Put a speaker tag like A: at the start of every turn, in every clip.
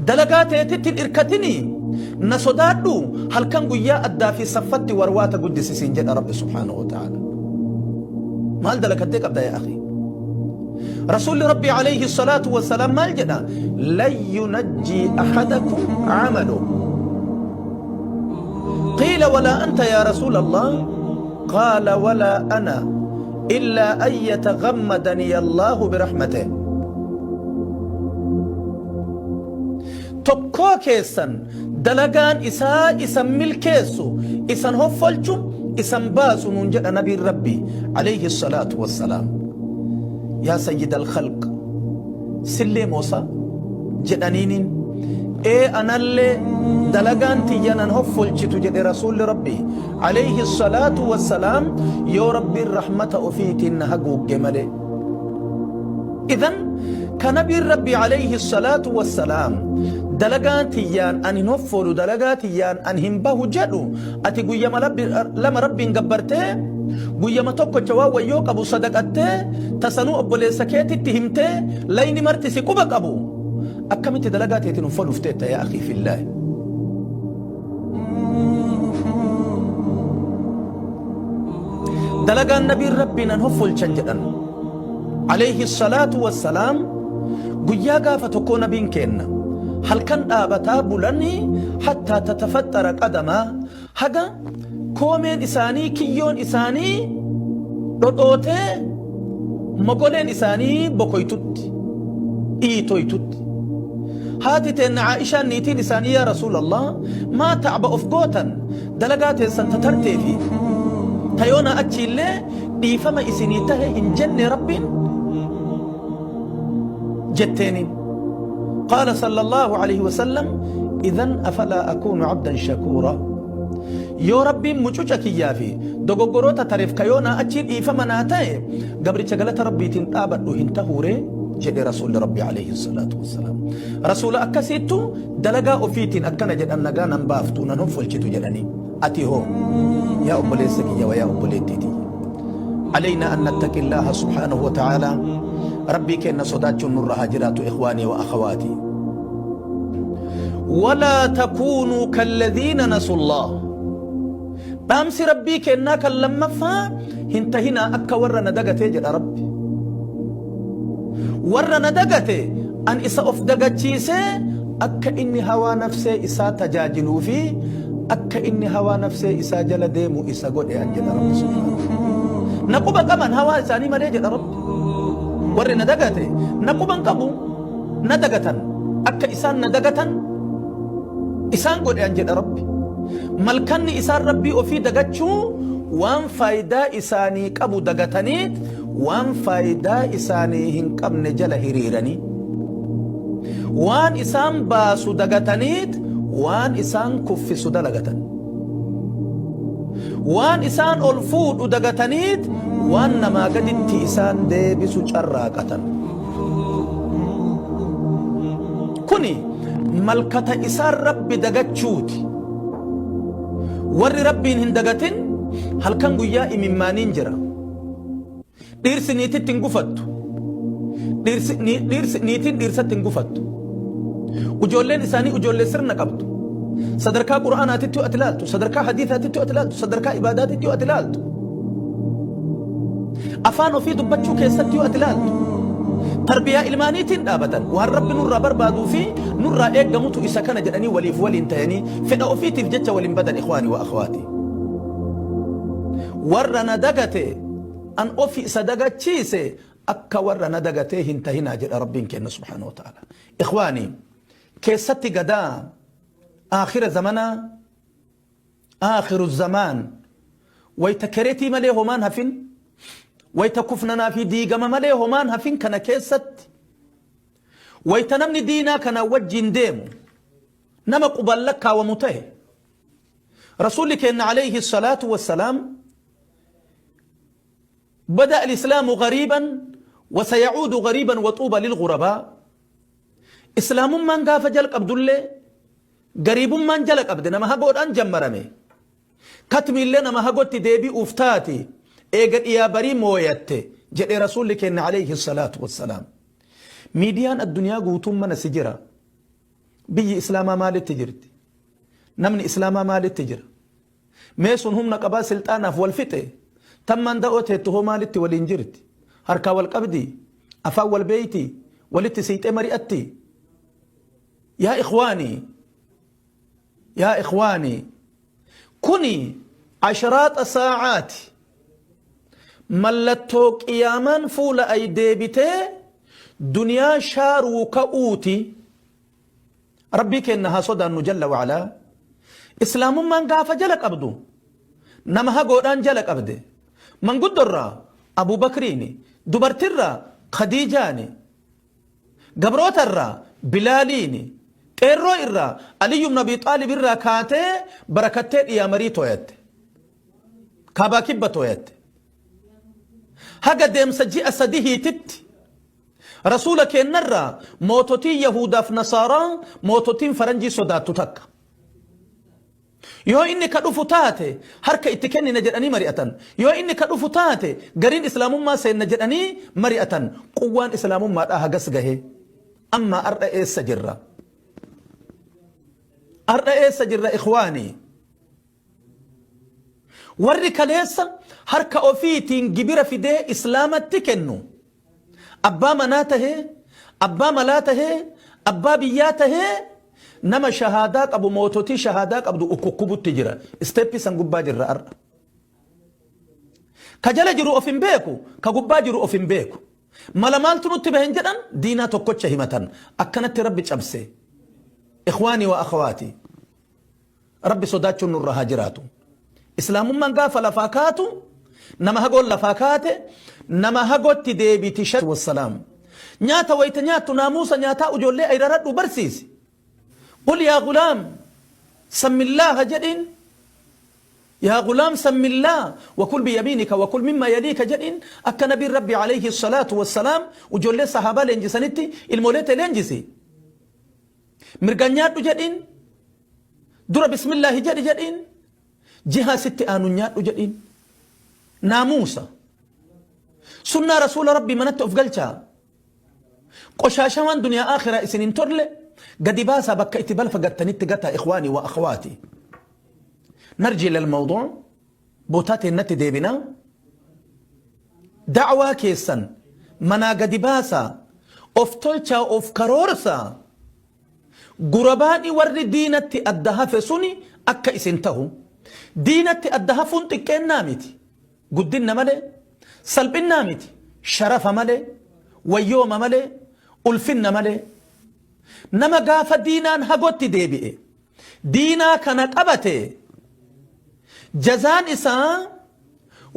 A: Dalagaa teetitti hin irkatinii na sodaadhu halkan guyyaa addaa fi saffatti warwaata guddisi siin jedha Rabbi subhaanahu wa ta'ala. Maal dalakattee qabda yaa akhi? Rasuulli Rabbi alayhi salaatu wassalaam maal jedha? Lan yunajjii ahadakum amalu. Qiila walaa anta yaa Rasuula Allah? Qaala walaa ana illaa an yataghammadani Allahu birahmatih. Tokkoo keessan dalagaan isaa isan milkeessu, isan hoffolchu, isan baasu nuun jedha nabiin Rabbi alayhi salaatu wassalaam. Yaa sayyidal khalq sillee moosa jedhaniiniin ee anallee dalagaan tiyya nan hoffolchitu jedhe rasuulli Rabbi alayhi salaatu wassalaam yoo Rabbiin rahmata ofiitiin na haguugge malee. Idan ka nabiin Rabbi alayhi salaatu wassalaam dalagaa tiyyaan an hin hoffoolu, dalagaa tiyyaan an hin bahu jedhu, ati guyyama lama Rabbiin gabbartee, guyyama tokkocha waan wayyoo qabu sadaqattee, tasanuu obboleessa keetitti himtee, layni marti si quba qabu, akkamitti dalagaa teetiin hoffaluuf teetta yaa akhii fillaahi? Dalagaan nabiin Rabbii nan hoffolchan jedhan alayhi salaatu wassalaam, guyyaa gaafa tokkoo nabiin keenna halkan dhaabataa bulanii hattaa tatafaxxara qadamaa, haga koomeen isaanii, kiyyoon isaanii dhodhootee mogoleen isaanii bokoytutti, dhiitoytutti. Haati teenna Aa'ishaan niitiin isaanii, yaa Rasuulallah, maa tacba of gootan, dalagaa teessan tatartee fi tayoonaa achiillee dhiifama isinii tahe hin jenne Rabbiin jetteeniin. Qaala sallallahu alayhi wasallam, idan afalaa akuunu abdan shakuura? Yoo Rabbiin mucuca kiyyaa fi dogoggoroota tareef kayoonaa achii dhiifama naa ta'e, gabricha galata Rabbiitiin dhaabadhu hin tahuuree jedhe Rasuulli Rabbi alayhi salaatu wassalaam. Rasuula akkasiittu dalagaa ofiitiin akkana jedhan, nagaa nan baaftu, nan hoffolchitu jedhanii. Ati hoo yaa obboleessa kiyya wa yaa obboleettii tiyya? علينا أن نتقي الله سبحانه وتعالى. ربي كأن صداتش نرها جرات. إخواني وأخواتي، ولا تكونوا كالذين نسوا الله. Dhaamsi Rabbii kennaa kan lammaffaa, hin tahinaa akka warra na dagatee jedha Rabbi. Warra na dagate an isa of dagachiisee akka inni hawaa nafsee isaa tajaajiluu fi akka inni hawaa nafsee isaa jala deemu isa godhe an jedha Rabbi subhaanahu. Na quba qaban hawaa isaanii malee jedha Rabbi. Warri na dagate na quban qabu, na dagatan, akka isaan na dagatan isaan godhe an jedha Rabbi. Malkanni isaan Rabbii ofii dagachuu, waan faayidaa isaanii qabu dagatanii waan faayidaa isaanii hin qabne jala hiriiranii, waan isaan baasu dagataniit waan isaan kuffisu dalagatan, waan isaan ol fuudhu dagataniit waan namaa gaditti isaan deebisu carraaqatan. Kuni malkata isaan Rabbi dagachuuti. Warri Rabbiin hin dagatin halkan guyyaa imimmaaniin jira. Dhiirsi niititti hin gufattu. Dhiirsi niitiin dhiirsatti hin gufattu. Ijoolleen isaanii ijoollee sirna qabdu. Sadarkaa Qur'aanaatitti yoo ati ilaaltu, sadarkaa hadiisaatitti yoo ati ilaaltu, sadarkaa ibaadaatitti yoo ati ilaaltu, afaan ofii dubbachuu keessatti yoo ati ilaaltu, tarbiyaa ilmaaniitiin dhaabatan. Waan Rabbi nurraa barbaaduu fi nurraa eeggamutu isa kana jedhanii waliif waliin ta'anii fedha ofiitiif jecha waliin badan. Ikhwaanii wa akhwaati. Warra na dagate an ofi isa dagachiise, akka warra na dagatee hin tahinaa jedha Rabbiin kenna subhaanahu wa ta'ala. Ikhwaanii, keessatti gadaa aakhira zamanaa, aakhiru zamaan, wayta keretii malee homaan hafin, wayta kufnanaa fi diigama malee homaan hafin kana keessatti, wayta namni diinaa kana wajjin deemu nama quban lakkaawamu ta'e, Rasuulli kenna alayhi salaatu wassalaam, بدأ الإسلام غريبا وسيعود غريبا وطوبى للغرباء. Islaamummaan gaafa jalqabdullee gariibummaan jala qabde, nama hagoodhaan jammarame. Katmiillee nama hagotti deebi'uuf taati eega dhiyaa barii mooyatte jedhe Rasuulli kenna alayhi salaatu wassalaam. Miidiyaan addunyaa guutuun mana si jira. Biyyi Islaamaa maalitti jirti? Namni Islaamaa maalitti jira? Mee sun humna qabaa silxaanaaf wal fixe? Tammaan da'oo teettu hoo maalitti waliin jirti? Harkaa wal qabdii? Afaan wal beeytii? Walitti siiyxee mari'attii? Yaa ikhwaanii! Yaa ikhwaanii! Kuni ashraaxa saacaati. Mallattoo qiyaamaan fuula ay deebitee duniyaa shaaruu ka'uuti. Rabbii keenna haa sodaannu jalla wa'alaa. Islaamummaan gaafa jala qabdu nama hagoodhaan jala qabde. Manguddorraa Abuu Bakriini, dubartirraa Khadiijaani, Gabroota irraa Bilaaliini, qeerroo irraa Aliyyu ibn Abii Xaalib irraa kaatee barakattee dhiyaa marii tooyatte. Kaabaa kibba tooyatte. Haga deemsa ji'a sadihiititti Rasuula keennarraa moototiin Yahuudaaf Nasaaraa moototiin faranjii sodaattu takka. Yoo inni ka dhufu taate harka itti kennina jedhanii mari'atan. Yoo inni ka dhufu taate gariin islaamummaa seenna jedhanii mari'atan. Quwwaan islaamummaadhaa hagas gahe. Ammaa ar'a eessa jirra? Ar'a eessa jirra ikhwaanii? Warri kaleessa harka ofiitiin gibira fidee islaamatti kennu abbaa manaa tahee, abbaa malaa tahee, abbaa biyyaa tahee nama shahaadaa qabu moototii shahaadaa qabdu ukkukkubutti jira. Isteeppii san gubbaa jirra ar'a. Ka jala jiru of hin beeku, ka gubbaa jiru of hin beeku. Mala maaltu nutti bahe hin jedhan diinaa tokkocha himatan. Akkanatti Rabbi cabse. Ikhwaanii wa akhawaatii. Rabbi sodaachuun nurra haa jiraatu. Islaamummaan gaafa lafaa kaatu nama hagoon lafaa kaate nama hagotti deebiti wassalaam. Nyaata wayita nyaattu naamuusa nyaataa ijoollee ayraradhu barsiisi. Qul yaa gulaam sammillaaha jedhiin. Yaa gulaam sammillaa wakul biyamiinika wakul mimma yaliika jedhiin akka nabiin rabbi alayhi salaatu wassalaam ijoollee sahaabaa leenjisanitti ilmoolee tee leenjisi. Mirgaan nyaadhu jedhiin. Dura bismillaahi jedhi jedhiin. Jihaa sitti aanu nyaadhu jedhiin. Naamuusa. Sunnaa rasuula rabbii manatti of galchaa. Qoshaashawaan duniyaa akhiraa isin hin tolle gadi baasaa bakka itti balfa gattanitti gataa ikhwaanii wa akhwaati. Narji ilal mawduu bootaa teennatti deebinaa. Da'waa keessan manaa gadi baasaa, of tolchaa of karoorsaa, gurabaadhi warri diinatti adda hafe suni akka isin tahu. Diinatti adda hafuun xiqqeennaa miti, guddinna malee, salphinnaa miti, sharafa malee, wayyooma malee, ulfinna malee. Nama gaafa diinaan hagotti deebi'e, diinaa kana qabate, jazaan isaa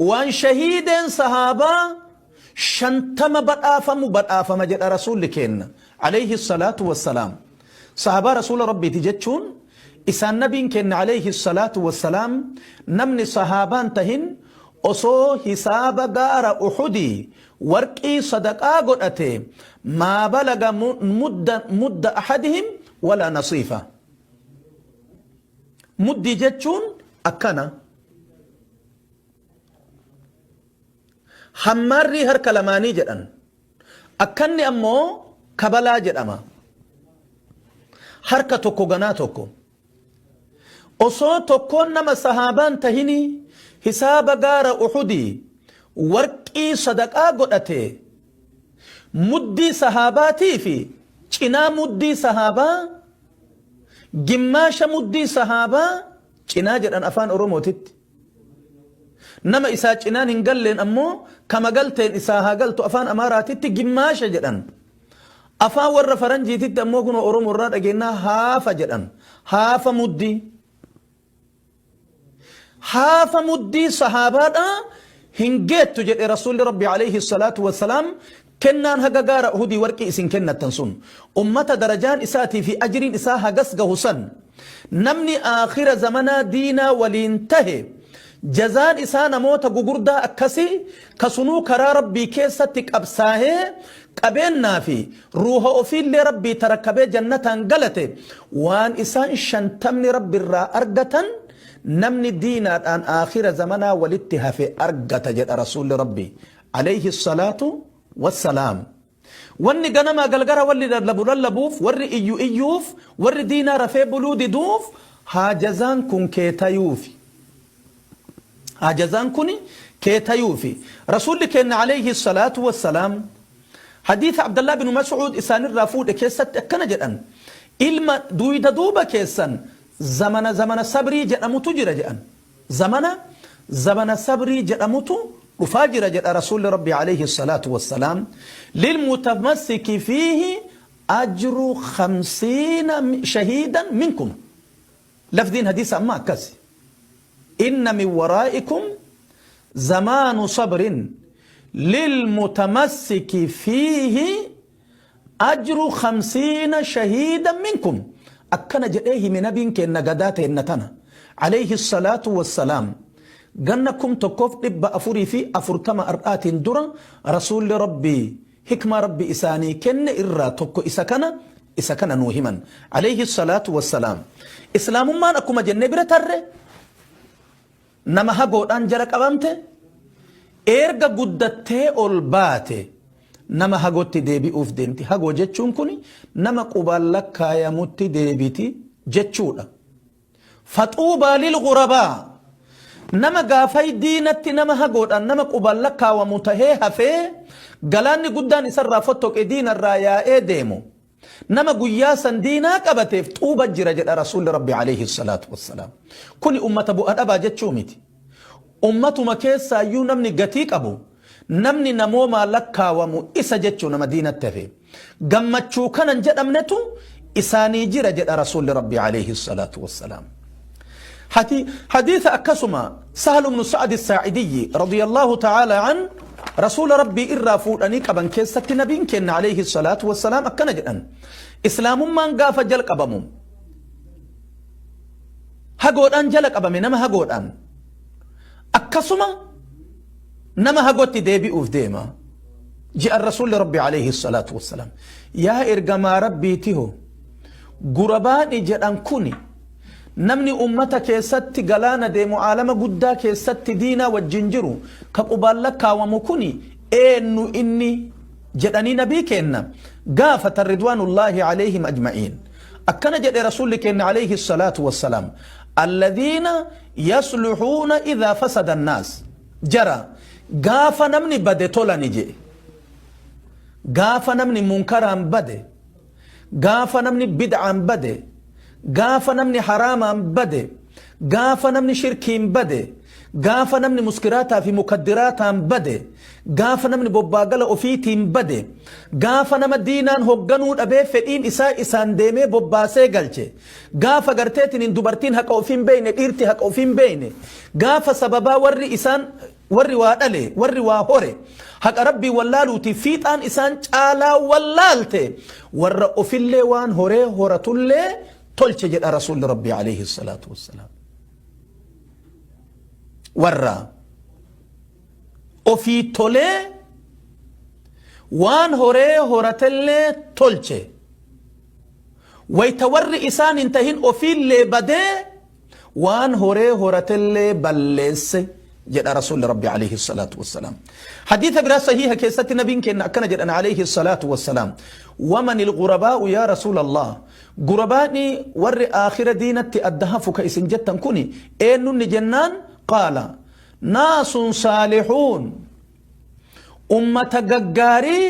A: waan shahiideen sahaabaa 50 badhaafamu badhaafama jedha rasuulli keenna alayhi salaatu wassalaam. Sahaabaa rasuula rabbiiti jechuun isaan nabiin keenna alayhi salaatu wassalaam namni sahaabaan tahin osoo hisaaba gaara uxudii warqii sadaqaa godhate maa balaga mudda mudda ahadihim walaa nasiifa. Muddii jechuun akkana. Hammaarrii harka lamaanii jedhan. Akkanni ammoo kabalaa jedhama. Harka tokko ganaa tokko. Osoo tokkoon nama sahaabaan tahinii hisaaba gaara Uhudii warqii sadaqaa godhate muddii sahaabaatii fi cinaa muddii sahaabaa Gimmaasha muddii sahaabaa cinaa jedhan afaan Oromootitti. Nama isaa cinaan hin galleen ammoo kama galteen isaa haa galtu afaan Amaaraatitti gimmaasha jedhan. Afaan warra faranjiititti ammoo kunoo Oromoo irraa dhageennaa haafa jedhan. Haafa muddii. Haafa muddii sahaabaadhaa hin geettu jedhe Rasuulli Rabbi alayhi salaatu wassalaam kennaan haga gaara Uhudii warqii isin kennattan sun ummata darajaan isaatii fi ajriin isaa hagas gahu san namni aakhira zamanaa diinaa waliin tahe jazaan isaa namoota gugurdaa akkasii ka sunuu karaa Rabbii keessatti qabsaahee qabeennaa fi ruuha ofiillee Rabbii tarakkabee jannataan galate waan isaan shantamni Rabbirraa argatan namni diinaadhaan aakhira zamanaa walitti hafe argata jedha Rasuulli Rabbii alayhi salaatu wassalaam. Wanni ganamaa galgara walli lallabu lallabuuf, warri iyyu iyyuuf, warri diinaa rafee buluu diduuf haa jazaan kun kee tayuufi. Haa jazaan kun kee tayuufi. Rasuulli keenna alayhi salaatu wassalaam hadiisa Abdallah bin Mas'uud isaanirraa fuudhe keessatti akkana jedhan, Ilma duuyda duuba keessan zamana zamana sabrii jedhamutu jira jedhan. Zamana zamana sabrii jedhamutu dhufaa jira jedha Rasuulli Rabbii alayhi salaatu wassalaam. Lilmutamassiki fiihi ajru khamsiina shahiidan minkum. Lafziin hadiisa amma akkasi. Inna min waraa'ikum zamaanu sabrin lilmutamassiki fiihi ajru khamsiina shahiidan minkum. Akkana jedhee hime nabiin keenna gadaa teenna tana. Alayhi salaatu wassalaam. Ganna 1440 har'aatiin dura Rasuulli Rabbii hikmaa Rabbi isaanii kenne irraa tokko isa kana isa kana nuu himan. Alayhi salaatu wassalaam. Islaamummaan akkuma jennee bira tarre nama hagoodhaan jala qabamte erga guddattee ol baate nama hagootti deebi'uuf deemti. Hagoo jechuun kun nama qubaan lakkaayamutti deebiti jechuudha. Faxuubaa lil ghurabaa. Nama gaafay diinatti nama hagoodhaan nama qubaan lakkaawamu tahee hafee galaanni guddaan isarraa fottoqe diinarraa yaa'ee deemu. Nama guyyaa san diinaa qabateef xuuba jira jedha Rasuulli Rabbi alayhi salaatu wassalaam. Kuni ummata bu'a dhabaa jechuu miti. Ummatuma keessaayyuu namni gatii qabu, namni namoomaa lakkaawamu isa jechuu nama diinatti hafe. Gammachuu kana hin jedhamnetu isaanii jira jedha Rasuulli Rabbi alayhi salaatu wassalaam. Hadiisa akkasuma Sahal ibnu Sa'ad Saacidiyyi radiyallahu ta'ala an Rasuula Rabbii irraa fuudhanii qaban keessatti nabiin keenna alayhi salaatu wassalaam akkana jedhan. Islaamummaan gaafa jalqabamu hagoodhaan jala qabame, nama hagoodhaan akkasuma nama hagotti deebi'uuf deema ji'an. Rasuulli Rabbi alayhi salaatu wassalaam, yaa ergamaa Rabbiitiho, gurabaani jedhan kuni namni ummata keessatti galaana deemu, aalama guddaa keessatti diinaa wajjin jiru ka qubaan lakkaawamu kuni eenyu inni jedhanii nabii keenna gaafatan ridwaanullaahi alayhim ajma'iin. Akkana jedhe Rasuulli keenna alayhi salaatu wassalaam: alladhiina yasluhuuna idhaa fasada annaas, jara gaafa namni bade tolani jedhe. Gaafa namni munkaraan bade, gaafa namni bid'aan bade, gaafa namni haraamaan bade, gaafa namni shirkiin bade, gaafa namni muskiraataa fi mukaddiraataan bade, gaafa namni bobbaagala ofiitiin bade, gaafa nama diinaan hogganuu dhabee fedhiin isaa isaan deemee bobbaasee galche, gaafa garteetiin dubartiin haqa ofiin beeyne, dhiirti haqa ofiin beeyne, gaafa sababaa warri isaan warri waa dhale, warri waa hore haqa Rabbii wallaaluuti fiixaan isaan caalaa wallaalte, warra ofillee waan horee horatullee tolche jedha Rasuulli Rabbii alayhi salaatu wassalaam. Warra ofii tolee waan horee horatellee tolche, wayta warri isaan hin tahin ofiillee badee waan horee horatellee balleesse jedha Rasuulli Rabbi alayhi salaatu wassalaam. Hadiisa biraa sahiha keessatti nabiin keenya akkana jedhan alayhi salaatu wassalaam: waman ilghurabaa'u yaa Rasuula Allah? Gurabaani warri aakhira diinatti adda hafu ka isin jettan kuni eenyunni jennaan, qaala naasun saalixuun, ummata gaggaarii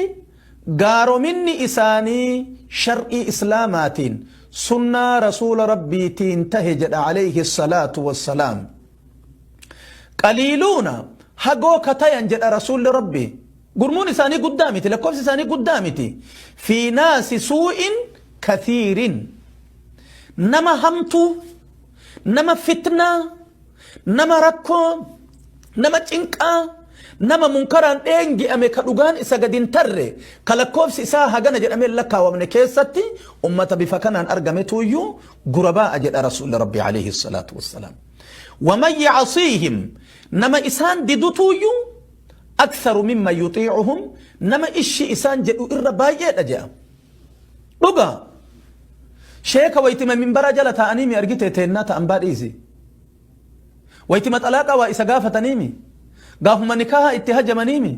A: gaarominni isaanii shar'ii islaamaatiin sunnaa Rasuula Rabbiitiin tahe jedha alayhi salaatu wassalaam. Qaliiluuna, hagoo ka tayan jedha Rasuulli Rabbi. Gurmuun isaanii guddaa miti, lakkoofsi isaanii guddaa miti. Fi naasi suu'in kathiirin, nama hamtuu, nama fitnaa, nama rakkoo, nama cinqaa, nama munkaraan dheengi'ame ka dhugaan isa gad hin tarre, ka lakkoofsi isaa hagana jedhamee hin lakkaawamne keessatti ummata bifa kanaan argametuuyyuu gurabaa'a jedha Rasuulli Rabbi alayhi salaatu wassalaam. Waman yacasiihim, nama isaan didutuuyyuu, aktharu mimman yuxiicuhum, nama ishi isaan jedhu irra baay'eedha jedha. Dhugaa sheeka waytima minbaraa jala taa'anii mi argite teennaa ta'an baadhiisi. Waytima xalaaqa waa isa gaafataniimi? Gaafuma nikaaha itti hajamaniimi?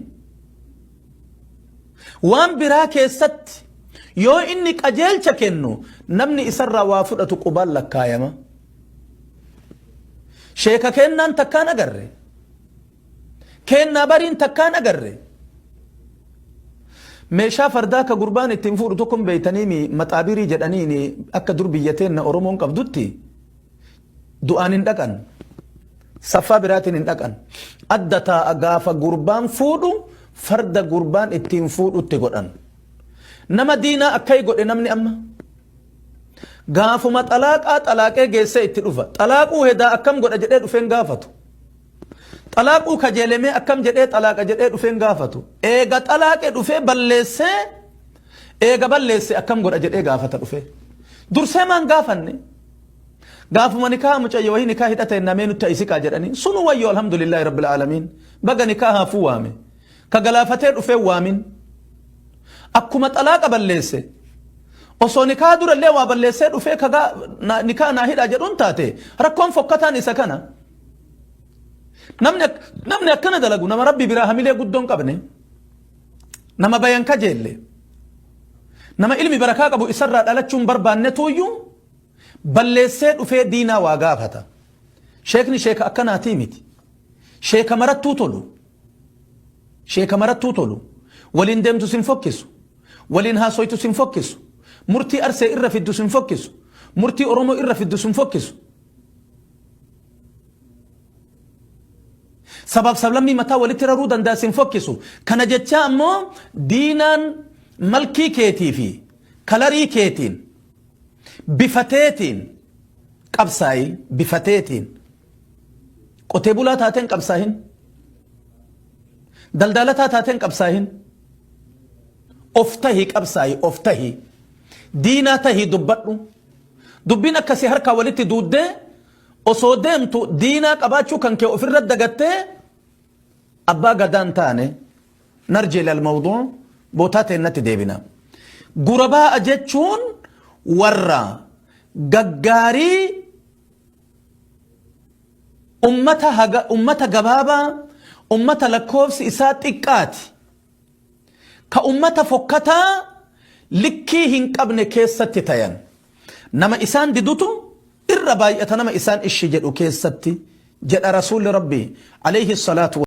A: Waan biraa keessatti yoo inni qajeelcha kennu namni isarraa waa fudhatu qubaan lakkaayama. Sheeka keennaan takkaan agarre. Keennaa bariin takkaan agarre. Meeshaa fardaa ka gurbaan ittiin fuudhu tokkon beeytaniimi maxaabirii jedhaniini akka dur biyya teenna Oromoon qabdutti du'aan hin dhaqan. Saffaa biraatiin hin dhaqan. Adda taa'a gaafa gurbaan fuudhu farda gurbaan ittiin fuudhutti godhan. Nama diinaa akkai godhe namni amma. Gaafuma xalaaqaa xalaaqee geessee itti dhufa. Xalaaquu hedaa akkam godha jedhee dhufeen gaafatu. Xalaaquu kajeelemee akkam jedhee xalaaqa jedhee dhufeen gaafatu. Eega xalaaqe dhufee balleessee eega balleesse akkam godha jedhee gaafata dhufee. Dursee maan gaafanne? Gaafuma nikaa mucayyo wahii nikaa hidhata jennaa mee nutti ayisiqaa jedhanii sunu wayyoo alhamdulillaahi rabbil aalamiin baga nikaa haafuu waame. Ka galaafatee dhufee waamin. Akkuma xalaaqa balleesse osoo nikaa durallee waa balleessee dhufee ka nikaa naa hidhaa jedhuun taate rakkoon fokkataan isa kana. Namni namni akkana dalagu nama rabbi biraa hamilee guddoon qabne nama bayan kajeelle nama ilmi barakaa qabu isarraa dhalachuun barbaannetuuyyuu balleessee dhufee diinaa waa gaafata. Sheekni sheeka akkanaatii miti. Sheeka marattuu tolu. Sheeka marattuu tolu. Waliin deemtu sin fokkisu. Waliin haasoytu sin fokkisu. Murtii arsee irra fiddu sin fokkisu. Murtii Oromoo irra fiddu sin fokkisu. Sabaaf sablammii mataa walitti raruu danda'a sin fokkisu. Kana jechaa ammoo diinaan malkii keetii fi kalarii keetiin bifa teetiin qabsaa'i bifa teetiin qotee bulaa taateen qabsaahin daldaalataa taateen qabsaahin of tahi qabsaa'i of tahi diinaa tahi dubbadhu dubbiin akkasii harkaa walitti duuddee osoo deemtu diinaa qabaachuu kan kee ofirra dagattee Abbaa Gadaa hin taane narji ilal mawduu bootaa teennatti deebina. Gurabaa'a jechuun warra gaggaarii ummata haga ummata gabaabaa ummata lakkoofsi isaa xiqqaati ka ummata fokkataa likkii hin qabne keessatti tayan nama isaan didutu irra baay'ata nama isaan ishi jedhu keessatti jedha rasuulli rabbii alayhi salaatu.